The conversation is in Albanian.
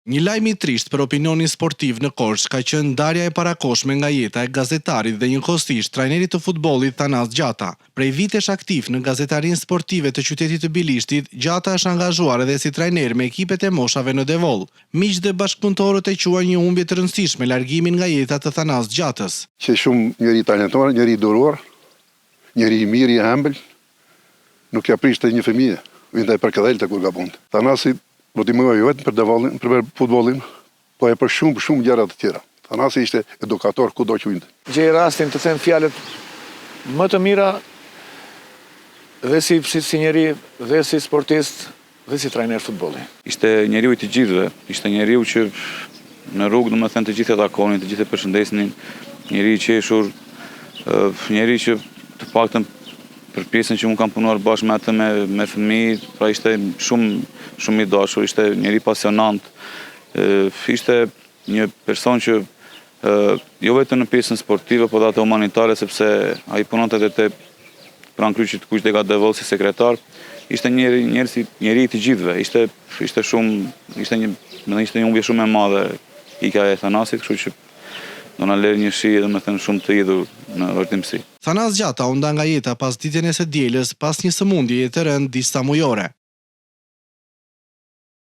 Një lajm i trishtë për opinionin sportiv në Korçë ka qenë ndarja e parakohshme nga jeta e gazetarit dhe njëkohësisht trajnerit të futbollit Thanas Gjata. Prej vitesh aktiv në gazetarinë sportive të qytetit të Bilishtit, Gjata është angazhuar edhe si trajner me ekipet e moshave në Devoll. Miqtë dhe bashkëpunëtorët e quajnë një humbje të rëndësishme largimin nga jeta të Thanas Gjatës. Qe shumë njeri i talentuar, njeri i duruar, njeri i mirë, i ëmbël, nuk ia prishte një fëmije, vinte e përkëdhelte kur gabonte. Thanasi Po ndihmoi jo vetëm për Devollin, për futbollin, po e për shumë shumë gjëra të tjera. Thanasi ishte edukator kudo që hynte. Gjej rastin të them fjalët më të mira dhe si si njeri dhe si sportist dhe si trajner futbolli. Ishte njeriu i të gjithëve, ishte njeriu që në rrugë domethënë të gjithë e takonin, të gjithë e përshëndesnin, njeri i qeshur, njeri që të paktën Për pjesën që unë kam punuar bashkë me atë me me fëmijë, pra ishte shumë shumë i dashur, ishte njeri pasionant, ishte një person që jo vetëm në pjesën sportive, por dhe atë humanitare, sepse ai punonte edhe te pranë Kryqit të Kuq dega Devoll si sekretar, ishte njeri, njeri si njeri i të gjithëve, ishte ishte shumë ishte një, më ishte një humbje shumë e madhe ikja e Thanasit, kështu që do na lërë një shije domethënë shumë të hidhur në vazhdimësi. Thanas Gjata u nda nga jeta pasditen e së dielës pas një sëmundjeje të rëndë disa mujore.